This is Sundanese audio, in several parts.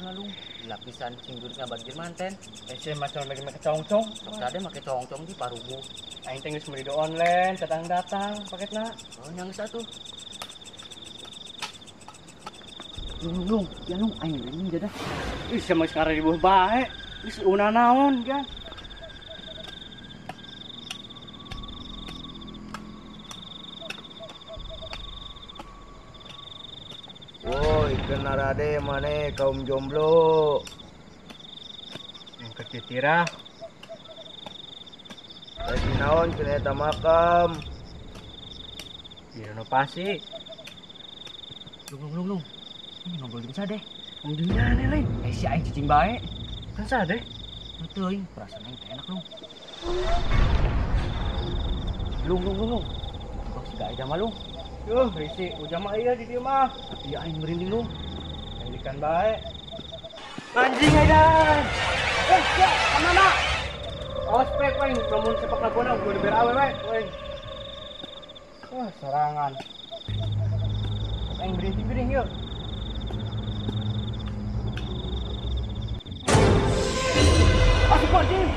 Ujurna lung, dilapisan sing durna banjir manten. Ese macam lagi make congcong. Sok tadi make congcong di parugu. Aing teh geus meuli di online, datang-datang paketna. Oh, yang satu. Lung, lung, ya lung, aing ini jadah. Ih, sama sekarang ribuh bae. Geus una naon, kan? Woi, kenarade mana kaum jomblo? Yang kecitira. Lagi naon cenah eta makam? Direnovasi. Lung, lung, lung, lung. Ini ngobrol jeung sadeh. Ngobrol jeung aneh lain. Eh, si aing cicing bae. Kan sadeh? Henteu aing, perasaan aing teh enak lung. Lung, lung, lung, lung. Kok siga aja mah lung. Yuh, risi, ujang mah iya di dieu mah. Iya aing merinding lung. Ikan bae. Anjing aidan. Eh, ya, kemana? Ospek aing, lamun sepak lagona gua dibere awe we, aing. Wah, sorangan. Aing merinding-merinding yuk. Astagfirullahaladzim.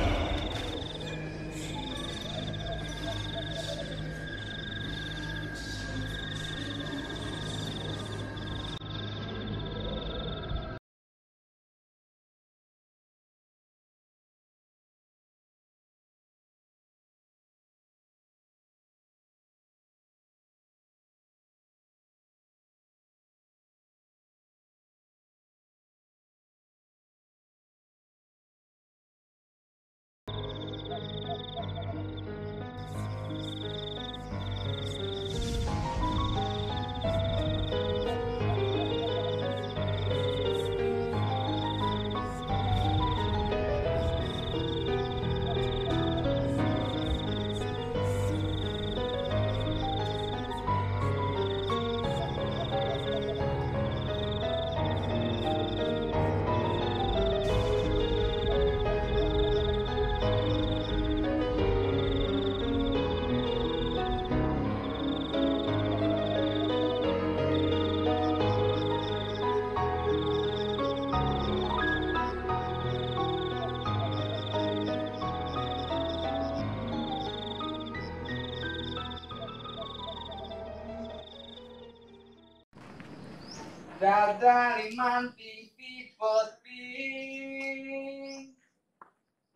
Dadali manting pipoting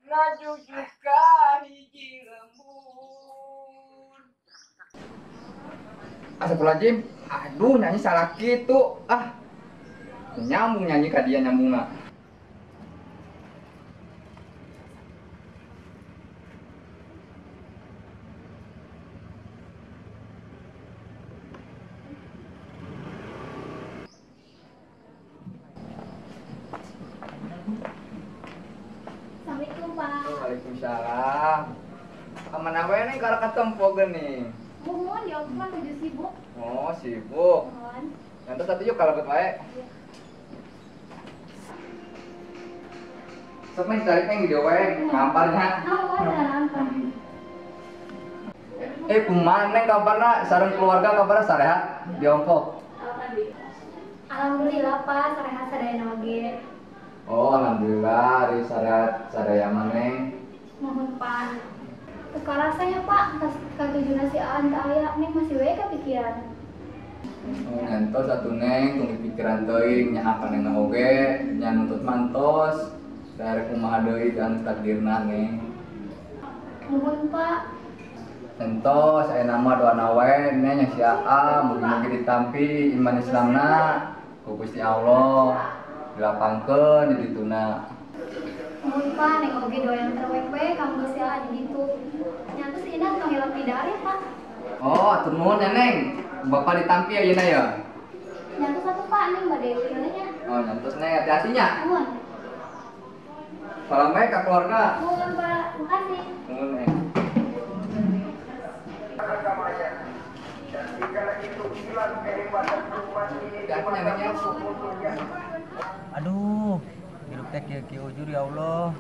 ngajujuk ka hiji lembur. Astagfirullahaladzim, aduh nyanyi salah gitu. Ah, nyambung nyanyi ka dia nyambungna. Assalamualaikum, Pak. Waalaikumsalam. Kemana wae nih kalau ketemu gini? Mohon ya, aku mah tujuh sibuk. Oh, sibuk. Mohon. Nanti satu yuk kalau wae. Sok main tarik neng video wae, ngamparnya. Oh, ada. Eh, kumaha neng kabarna sareng keluarga kabarna sarehat di ongkok? Alhamdulillah, Pak, sarehat sadayana oge. Oh, alhamdulillah, ari sarehat sadaya maneh. Mohon, Pak. Teu karasa ya, Pak, tas katujuna si Aan teu aya, neng masih wae kepikiran. Oh, ngantos atuh neng, tong pikiran teuing nya akan neng oge, nya nuntut mantos. Dari kumaha deui dan takdirna neng. Mohon, Pak. Entos aya nama doana wae neng nya si Aa, mugi-mugi ditampi iman Islamna ku Gusti Allah. Dilapangkeun di dituna. Mohon Pak, neng oge doa yang terbaik we kanggo si Aa di ditu. Nyantos inang tong hilap pidar ya, Pak. Oh, atur nuhun ya, Neng. Bapak ditampi ayeuna ya. Nyantos atuh Pak, neng bade ulin nya. Oh, nyantos neng, hati-hati nya. Nuhun. Salam bae ka keluarga. Nuhun, Pak. Makasih. Nuhun, Neng. Aduh, hidup teh kieu-kieu ujur ya Allah.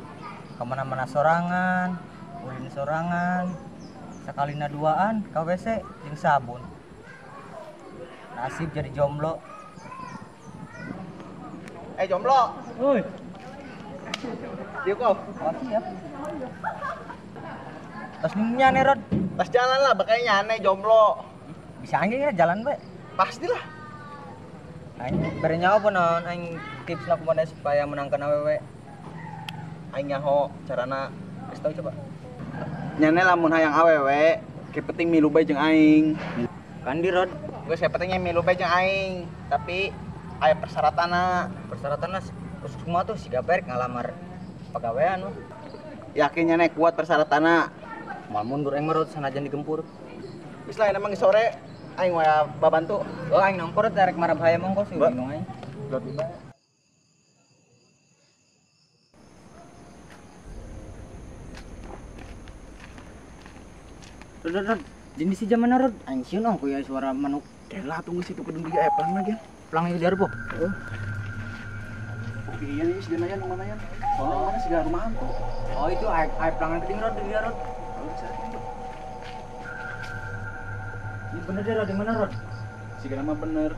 Kemana-mana sorangan, ulin sorangan, sakalina duaan, ka WC jeung sabun. Nasib jadi jomblo. Jomblo. Oi. Dieu kau. Oh, siap. Tas nyane, Rod. Tas jalan lah, bakal nyane jomblo. Bisa anjing ya jalan bae. Pastilah. Aing bere nyawa apa naon aing tips lah kumaha supaya menangkan awewe. Aing nyaho carana. Kasih tau coba. Nyane lamun hayang awewe, ke penting milu bae jeung aing. Kan di Rod. Geus pentingnya milu bae jeung aing, tapi aya persyaratanna. Persyaratanna khusus kumaha tuh siga berek ngalamar pagawean mah. Yakin nyane kuat persyaratanna. Moal mundur aing mah Rod sanajan digempur. Geus lah emang sore aing waya babantu. Oh aing nongkrong rek marab hayam ongkos sih bingung aing. Rod, Rod, di si zaman Rod, aing sieun ongko ya suara manuk. Kela tunggu situ kedung dia aya pelang lagi. Pelang ieu diarbo. Heeh. Oke, iya nih si Danayan mana yan? Oh, mana sih rumah hantu. Oh, itu aya pelangan geuning Rod di dia Rod. Ini bener deh Rod, di mana Rod? Si mah bener.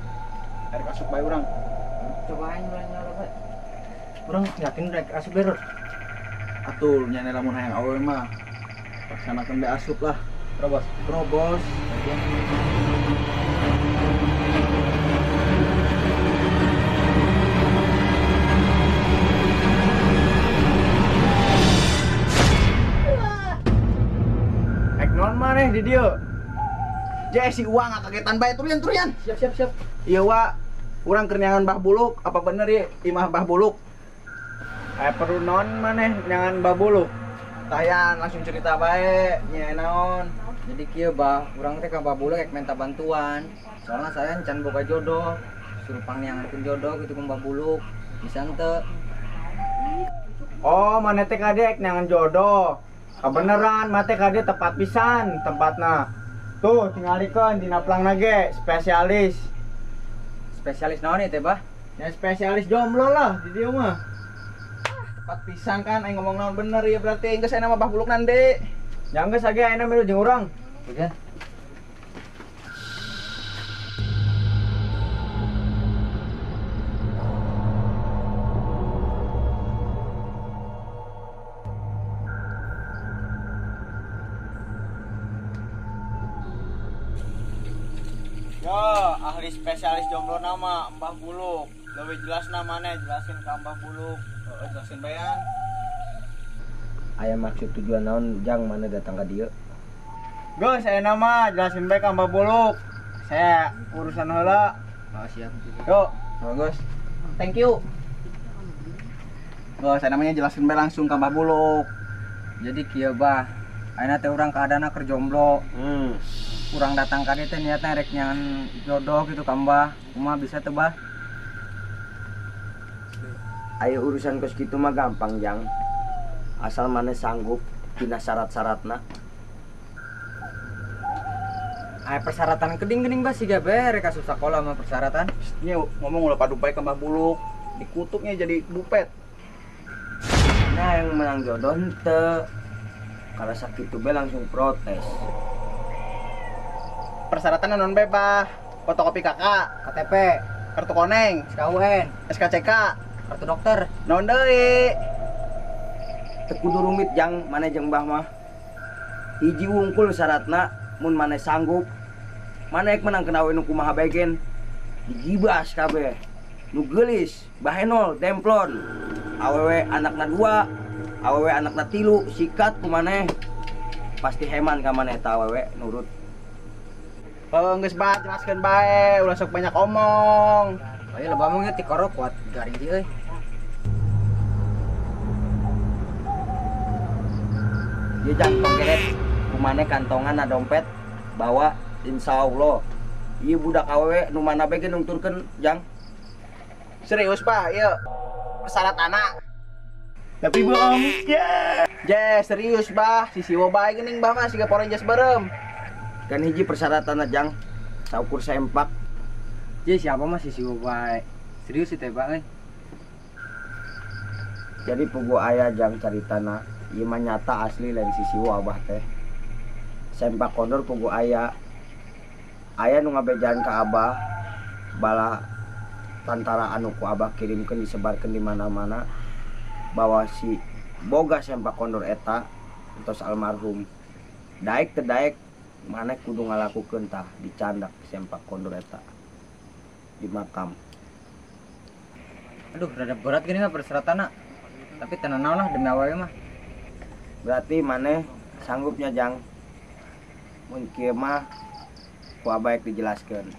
Erek asup bae urang. Coba aing ulah nyala bae. Urang yakin rek asup bae Rod. Atuh nyane lamun hayang awewe mah. Laksanakeun bae asup lah. Terobos. Terobos. Ek non maneh di dieu. Je si uang kagetan bae turian. Siap. Iya wa, urang keur neangan Mbah Buluk, apa bener ye imah Mbah Buluk? Aya perlu naon maneh neangan Mbah Buluk? Tayan langsung cerita bae, nya naon. Jadi kieu bah, urang teh ka Mbah Buluk ek minta bantuan. Soalnya saya can boga jodoh, suruh pangneangankeun jodoh gitu ke Mbah Buluk. Bisa henteu? Oh, maneh teh ka dieu ek neangan jodoh. Kabeneran, mah teh ka dieu tepat pisan tempatna. Tuh, tingalikeun dina pelangna ge, spesialis. Spesialis naon ieu teh, Bah? Ya spesialis jomblo lah di dieu mah. Tepat pisan kan aing ngomong naon bener ya berarti geus aya nama Mbah Buluk nande. Ya geus age ayeuna milu jeung urang. Oke. Yo, ahli spesialis jomblo nama Mbah Buluk. Lebih jelas namanya, jelasin ke Mbah Buluk. Oh, jelasin bayan. Aya maksud tujuan naon jang mana datang ka dieu? Geus aya nama, jelasin bae ka Mbah Buluk. Saya urusan heula. Oh, siap. Yo, bagus. Thank you. Geus saya namanya jelasin bae langsung ka Mbah Buluk. Jadi kieu bah, ayeuna teh urang kaadaanna keur jomblo. Urang datang ka dieu teh niatna rek nyangan jodoh gitu ka Mbah. Kumaha bisa teu bah? Ayo urusan kos kitu mah gampang jang. Asal maneh sanggup dina syarat-syaratna. Aya persyaratan keding-keding bah siga bae rek asup sakola mah persyaratan. Nya ngomong ulah padu bae ka Mbah Buluk, dikutuknya jadi bupet. Nah, yang menang jodoh henteu. Kalau sakitu bae langsung protes. Persyaratan non bae bah. Fotokopi KK, KTP, kartu koneng, SKUN, SKCK, kartu dokter. Naon deui? Teu kudu rumit jang maneh jeung Mbah mah. Hiji wungkul syaratna mun maneh sanggup. Maneh ek menang kena nu kumaha bae gen. Digibas kabeh. Nu geulis, bahenol, demplon. Awewe anakna 2, awewe anakna 3, sikat ku maneh. Pasti heman ka maneh eta awewe nurut. Heuh geus bah jelaskeun bae, ulah sok banyak omong. Ayo loba omong ti korok kuat garing di euy. Ieu jang tong geret ku maneh kantongan na dompet bawa insyaallah. Ieu budak awewe nu mana bae ge nungturkeun jang. Serius bah, ieu persyaratan. Tapi bohong. Ya. Je, serius bah, sisi bae geuning bah mah siga porenjas beureum. Kan hiji persyaratan jang, saukur sempak. Je, siapa mah sisi bae? Serius sih teh bah euy. Jadi pugu aya jang caritana, ieu mah nyata asli lain sisiwo abah teh. Sempak kondor pugu aya. Aya nu ngabejaan ka abah, balah Tantara anu ku Abah kirimkeun disebarkeun di mana-mana bahwa si boga sempak kondor eta entos almarhum. Daek teu daek maneh kudu ngalakukeun tah dicandak sempak kondor eta di makam. Aduh, rada berat gini mah persyaratanna. Tapi tenang lah demi awewe mah. Berarti maneh sanggupnya Jang. Mun kieu mah ku Abah ek dijelaskeun.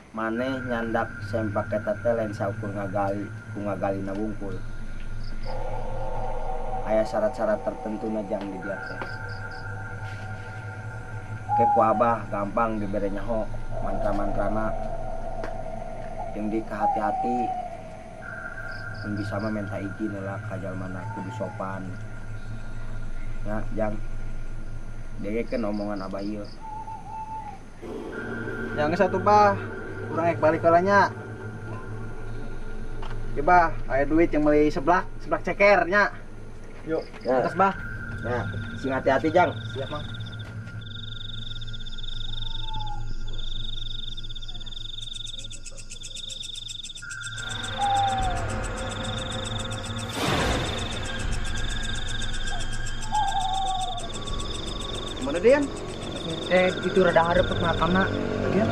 Maneh nyandak sempak eta teh lain saukur ngagali, ku ngagalina wungkul. Aya syarat-syarat tertentu na Jang di dieu teh. Ke ku Abah gampang dibere nyaho mantra-mantrana. Jeung di kehati-hati. Mun bisa mah minta izin lah ka jalmana kudu sopan. Ya, Jang. Dengekeun omongan Abah ieu. Yang satu bah, urang ek balik heula nya. Ieu bah, aya duit yang meuli seblak, seblak ceker nya. Yuk, ya. Atas bah. Nah, sing hati-hati Jang. Siap, Mang. Mana Dian? Itu rada hareup makamna. Dian.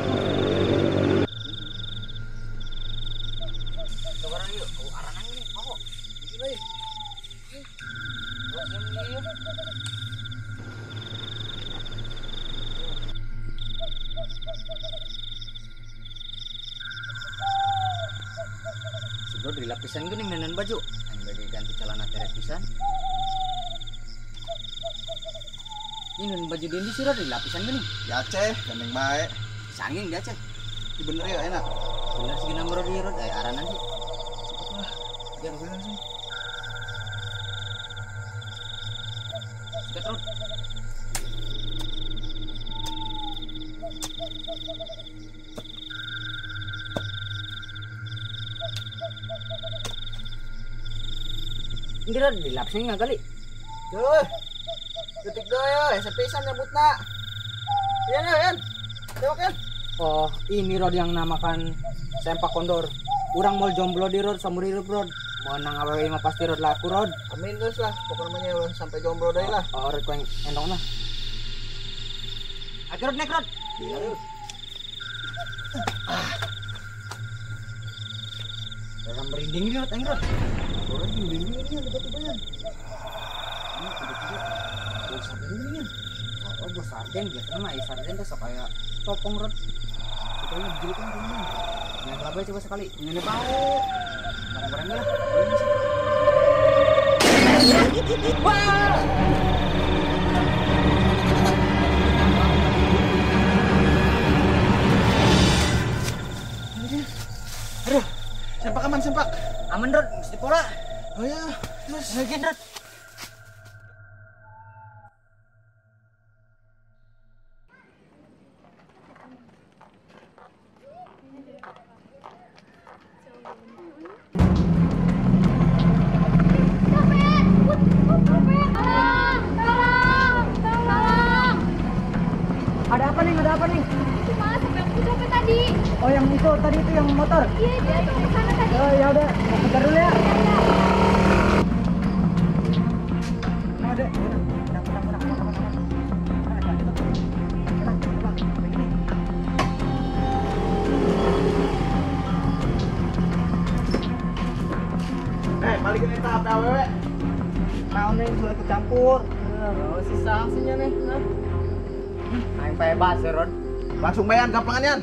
Coba yuk, aranang ini, mau. Gini euy. Sebelum dilapisan geuning nenen baju, aing bade ganti celana tere pisan. Ini nun baju dendi sih rod dilapisan geuning. Di Aceh, gandeng bae. Sanging di Aceh. Ih, bener ya enak. Bener sih geuning bro di rod aya aranan sih. Cepet lah. Ya langsung. Sikat rod. Ini rod dilapisan nggak kali? Duh. Detik deui ya, sepisan nyebutna. Yan ya, yan. Tewak yan. Oh, ini rod yang namakan sempak kondor. Urang mau jomblo di rod samur hirup rod. Menang awewe mah pasti rod laku rod. Amin terus lah, pokoknya namanya ulah sampai jomblo deui lah. Oh, rod ku yang endong lah. Ayo rod naik rod. Iya, rod. Rada merinding ini rod, aing rod. Orang merinding ini ya tiba-tiba ya. Ini tiba-tiba bau sarden gini kan. Oh, bau sarden biasanya mah sarden tuh sok kayak copong rod. Pokoknya begini kan gini. Nah, kelapa coba sekali. Ini bau. Barang-barang lah. Wah! Aduh, sempak aman sempak. Aman rod, mesti pola. Oh ya, terus lagi rod. Ada apa nih? Ada apa nih? Itu mas, sampai aku copet tadi. Oh, yang itu tadi itu yang motor? Iya, itu kesana tadi. Oh, ya udah, mau kejar dulu ya. Nah, dek, balikin eta HP awewe. Naon nih sudah kecampur. Oh, sisa hasilnya nih. Aing bebas ya, Ron. Langsung bayan gaplangan yan.